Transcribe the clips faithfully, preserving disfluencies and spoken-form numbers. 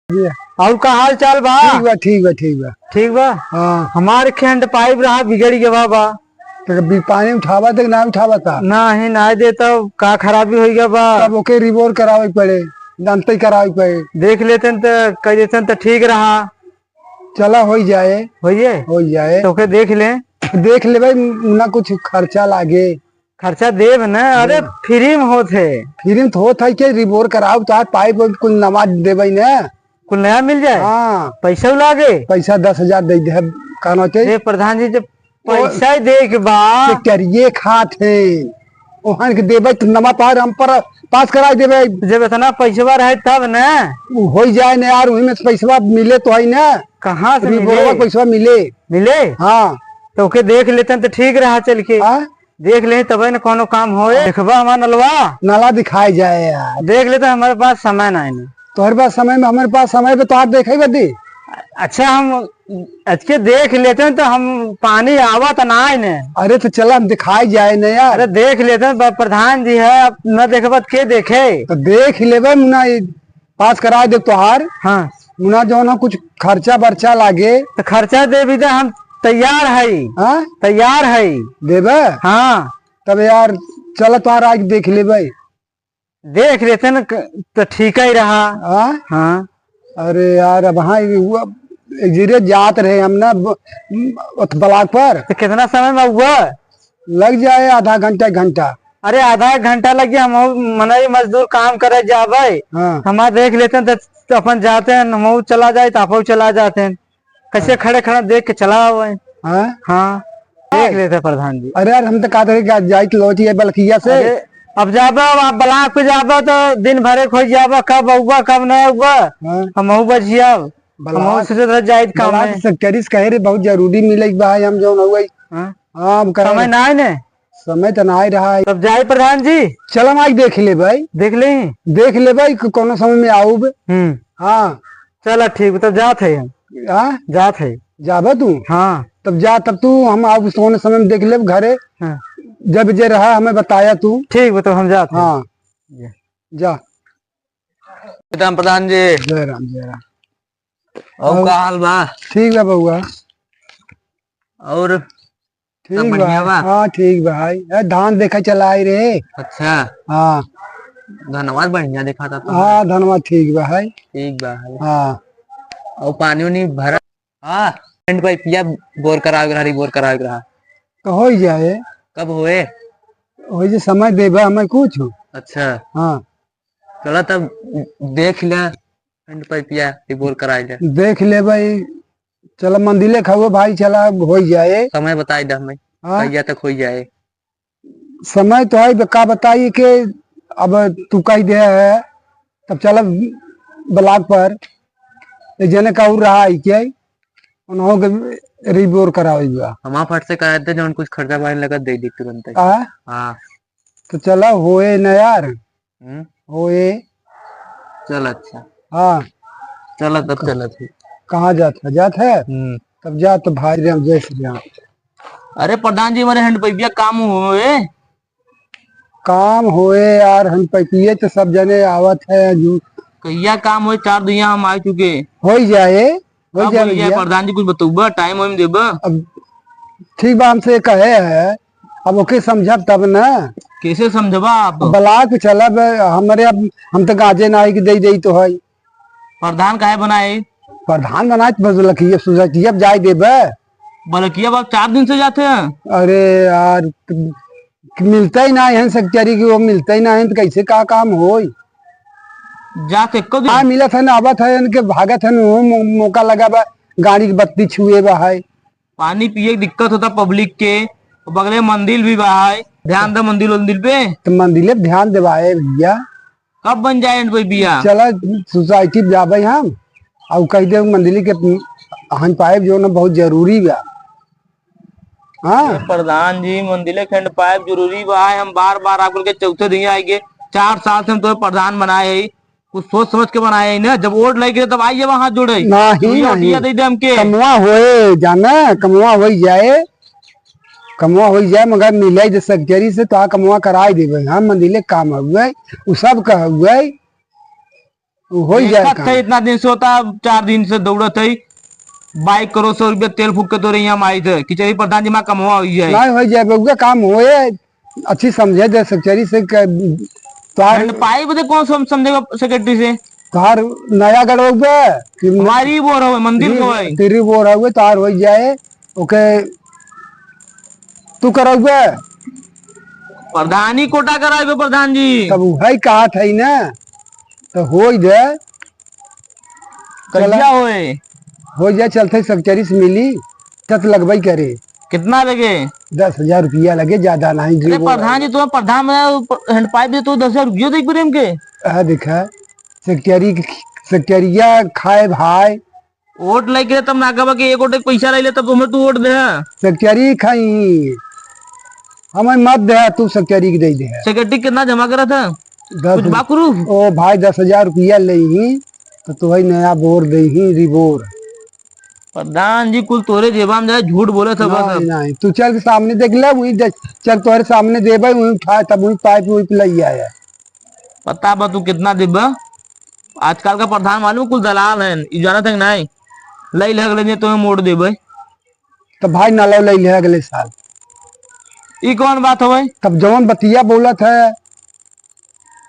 और का हाल चाल बा? ठीक बा, ठीक बा, ठीक बा। ठीक बा? हाँ। हमार हैंड पाइप रहा, बिगड़ गवा बा। तो कभी पानी उठावा था कि ना उठावा था? नाही, नाही देता, का खराबी होइ गवा बा? तब ओके रिबोर करावे पड़े, जानते ही करावे पड़े। देख लेते न तो, कह देते न तो ठीक रहा। चला, होइ जाए। होइए? होइ जाए। तो ओके देख ले। देख ले भाई, ना कुछ खर्चा लागे। खर्चा देब न, अरे देब। फ्री में होत है। फ्री में तो होत है के रिबोर कराओ, चाहे पाइप वाइप कुल नवा देबै न। कुल नया मिल जाए? हाँ। पैसा लागे? पैसा दस हजार दे दे, कहना चाहिए। ए प्रधान जी, जब ओ, पैसा ही दे के बा। से करिए खात है, ओहन के देबै तो नवा पार हम पर पास कराई देबै। जब इतना पैसवा रहे तब न। उ होइ जाए न यार, वही में से पैसवा मिले तो है न। कहाँ से रिबोरवा मिले? पैसवा मिले। मिले? हाँ। तो ओके देख लेते हैं तो ठीक रहा चल के। हाँ? देख ले तबे न कोनो काम होए। देखबा हमार नलवा? नला दिखाए जाए यार। देख ले तो हमारे पास समय ना है। तोहरे पास समय में, हमारे पास समय पे तोहार देखे बदी। अच्छा, हम अचके देख लेते हैं तो हम पानी आवा तो ना है ने। अरे तो चला, हम दिखाए जाए न यार। अरे देख लेते हैं, ब-, प्रधान जी है, अब न देखबा तो के देखे? तो देख लेबे मुना, ये पास कराए दे तोहार। हाँ। मुना जौन हो कुछ खर्चा बर्चा लागे। तो खर्चा देबी तो हम तैयार है। हाँ? तैयार है। देबे? हाँ। तब यार, चल तोहार आज देख लेबे। देख लेते न क-, तो ठीक ही रहा। हाँ? हाँ। अरे यार, अब हाँ, ये हुआ, एक जीरे जात रहे हम ना ब-, अथ ब्लॉक पर। तो कितना समय में हुआ? लग जाए आधा घंटा, एक घंटा। अरे आधा एक घंटा लग गया, हम मनई मजदूर काम करे जाबे। हाँ। हमार देख लेते हैं तो, तो अपन जाते हैं, हम चला जाए तो आप चला जाते हैं। कैसे हाँ। खड़े खड़े देख के चला आवे। हाँ? हाँ। देख हाँ। लेते हैं प्रधान जी। अरे यार, हम तो कहते रहे कि आज जाइत लौटी है बलकिया से। अरे, अब जाबे, अब आप ब्लॉक पे जाबे तो दिन भरे खोज जाबे, कब अउबा, कब नहीं अउबा। हाँ। हमहू बचियाब। ब्लॉक, हमहू सोचत रह जाइत काम ब्लॉक में। सेक्रेटरी से कहे रे, बहुत जरूरी मिले के बा, हम जौन हुआ। हाँ। हाँ, हम कहे समय रहे। ना है ने। समय तो ना ही रहा है। तब जाए प्रधान जी। चल हम आज देख ले भाई। देख ले। देख ले भाई, को-, कोनो समय में आऊब। हम्म। हाँ। चला ठीक, तब जात है हम। हाँ? जात है। जाबे तू? हाँ। तब जा, तब तू हम आऊब, कोनो समय में देख लेब घरे। हाँ। जब जे रहा हमें बताया तू। ठीक बा, तब हम जात है। हाँ। जा। जा। राम प्रधान जी। जय राम, जय राम। और और का हाल बा? ठीक बा बउआ। और ठीक सब बढ़िया बा? हाँ, ठीक बा भाई। ए, धान देखे चला आई रे। अच्छा। हाँ। धनवा बढ़िया देखाता तो। हाँ, धनवा ठीक बा भाई। ठीक बा भाई। हाँ। और पानी उनी भरा? हाँ, हैंड पाइपिया बोर करावे के रहा, रिबोर करावे के रहा। तो हो ही जाए। कब होए? हो जे समय देबा हमें कुछ। अच्छा। हाँ। चला तब देख ले। हैंड पाइपिया रिबोर कराई ले। देख ले भाई, चला मंदिले खाओ भाई, चला हो ही जाए। समय बताई दे हमें, हाँ? कहिया तक हो ही जाए? समय तो है, का बताई कि अब तू कह दे है, तब चला ब्लॉक पर, एक जने का और रहा है क्या, उन्हों के रिबोर करावे बा। हमार फट से कहा थे, जौन कुछ खर्चा पानी लगा दे दी तुरंत ही। आ? हाँ। तो चला होए न यार। हम्म। होए। चल अच्छा। हाँ। चला तब चलत है। कहाँ जात है? जात है? हम्म। तब जा तो भाई राम, जय श्री राम। अरे प्रधान जी, हमारे हैंड पाइपिया काम होए। काम होए यार, हैंड पाइपिये तो सब जने आवत है। जो कहिया काम होए, चार दुइया हम आ चुके। हो ही जाए। वही अब जा वही भैया। प्रधान जी कुछ बतौबा, टाइम वाइम देबा? अब ठीक बा, हमसे कहे है, अब ओके समझब तब ना। कैसे समझबा आप? अब ब्लॉक चलब, हमरे अब हम तो गाजे ना आई कि दे दे तो है। प्रधान काहे बनाए? प्रधान बनाए तो बस लखिए सोसाइटी अब जाए देबे। बल्कि अब आप चार दिन से जाते हैं। अरे यार, मिलता ही ना है सेक्रेटरी की, वो मिलता ही ना है तो कैसे का काम होई? जात एको दिन? हाँ, मिलत है ना, आवत है, इनके भागत है ना, वो मौ-, मौका लगा बा, गाड़ी के बत्ती छुए बा है। पानी पिए के दिक्कत होता पब्लिक के, बगले मंदिर भी बा है, ध्यान दे मंदिर वंदिर पे। तो मंदिर पे ध्यान देवाए भैया। कब बन जाए एंड पे बिया? चला सोसाइटी जाबे हम, और कह दे मंदिर के हम पाइप जो ना बहुत जरूरी बा। हाँ। ए प्रधान जी, मंदिले के हैंड पाइप जरूरी बा। हम बार बार आप लोग के चौथे दिन आए गए, चार साल से हम तो प्रधान बनाए है, कुछ सोच समझ के बनाए है ना। जब वोट लग गए तब आइए वहाँ जुड़े। नहीं, नहीं। दे दे हमके। कमवा होए जाना, कमवा हो जाए, कमवा हो जाए, मगर मिले जे सेक्रेटरी से तो आ कमवा कराई देबे। हम मंदिले काम हुए, उ सब का हुए। उ होइ जाए देखत काम। है, इतना दिन से होता, चार दिन से दौड़त है, बाइक करो, सौ रुपया तेल फूक के तोरे यहाँ आई थे कि चली प्रधान जी, माँ कमवा होइ जाए। नहीं होइ जाए बउआ, काम होए, अच्छी समझे दे सेक्रेटरी से क-, तोहार हैंड पाइप दे कौन सम-, समझेगा सेक्रेटरी से? तोहार नया गढ़ बउआ कि हमारी बोर होए, मंदिर री-, को है। तेरी बोर होए, तोहार होइ जाए, ओके, तू करउबे? प्रधानी कोटा कराइबे प्रधान जी। तब उहइ कहत हई ना, त होइ दे। कहिया चला। होए? होइ जाए, चलते सेक्रेटरी से मिली, तत लगबई करे। कितना लगे? दस हजार रुपया लगे, ज्यादा नहीं, अरे जीरो प्रधान जी, वाला। तुम्हें प्रधान बनाया, प-, हैंड पाइप दे तो दस हजार रुपया दे प्रेम के। आ देखा, सेक्रेटरी, सेक्रेटरिया खाए भाई, वोट लेके तब ना कहबा कि एक वोट के पैसा ले ले, तब हमें तू वोट दे। सेक्रेटरी खाई, हमें मत दे, तू सेक्रेटरी के दे दे। सेक्रेटरी कितना जमा करा था? दस कुछ बा proof? ओ भाई, दस हजार रुपया ले ही, तो तोहई नया बोर दे ही, रिबोर। प्रधान जी, कुल तोरे जेबा में जाए, झूठ बोले सब नहीं, सब। नहीं, तू चल के सामने देख ले, वही दे-, चल तोरे सामने देबे, वही उठा, तब वही पाइप, वही पे ले आया। पता बा तू कितना देबा? आजकल का प्रधान मालूम कुल दलाल हैं, ई जानत हैं कि नहीं? लई लग लेने तुम्हें मोड़ देबे। तो भाई ना लो, लई ले अगले साल। ई कौन बात हवे? तब जवन बतिया बोलत है।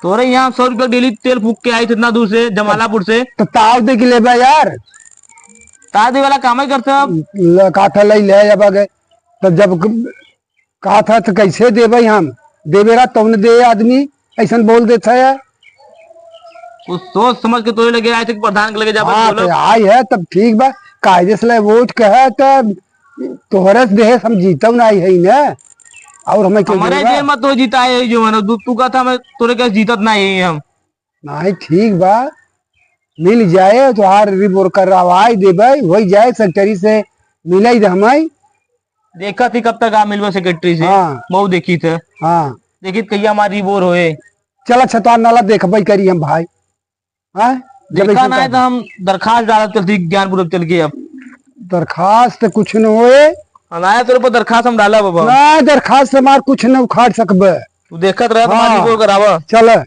तोरे यहाँ सौ रुपया डेली तेल फूक के आई थे इतना दूर से, जमालापुर से। तो ताव दे के लेबे यार। ताव दे वाला काम ही करते अब। ल-, काठा लई ले अब आगे। तो जब क-, कहा था तो कैसे देबे हम? देबे रहा तौने दे आदमी, ऐसन बोल देता है। कुछ सोच समझ के तोरे लगे आए थे कि प्रधान के लगे जाबे हाँ, बोलो। तो आई है तब ठीक बा, कायदे से ले वोट के है तब तोहरे से देहे हम जीतब ना आई है ना, और हमें क्यों हमारे देबा? जेब में तो जीता है जो है ना, तू, तू कहता मैं तोरे के जीतत नहीं है हम। नहीं ठीक बा, मिल जाए तो हार रिबोर करवाई देबे, होई जाए सेक्रेटरी से मिलाई दे हमाई। देखा थी कब तक आ मिलबा सेक्रेटरी से। हाँ। मऊ देखी थे। हाँ। देखी त कहिया हमार रिबोर होए। चल अच्छा, तो नाला देखबे करी हम भाई। हाँ? जब देखा ऐसे ना है कर तो हम दरखास्त डालत चलती ज्ञानपुर अब चल के अब। दरखास्त तो कुछ न होए। हाँ, ना है तोरे पर दरखास्त हम डाला बाबा। ना, दरखास्त से हमार कुछ न उखाड़ सकबे। तू देखत रह, तुम्हारी हाँ। रिबोर करावा। चल।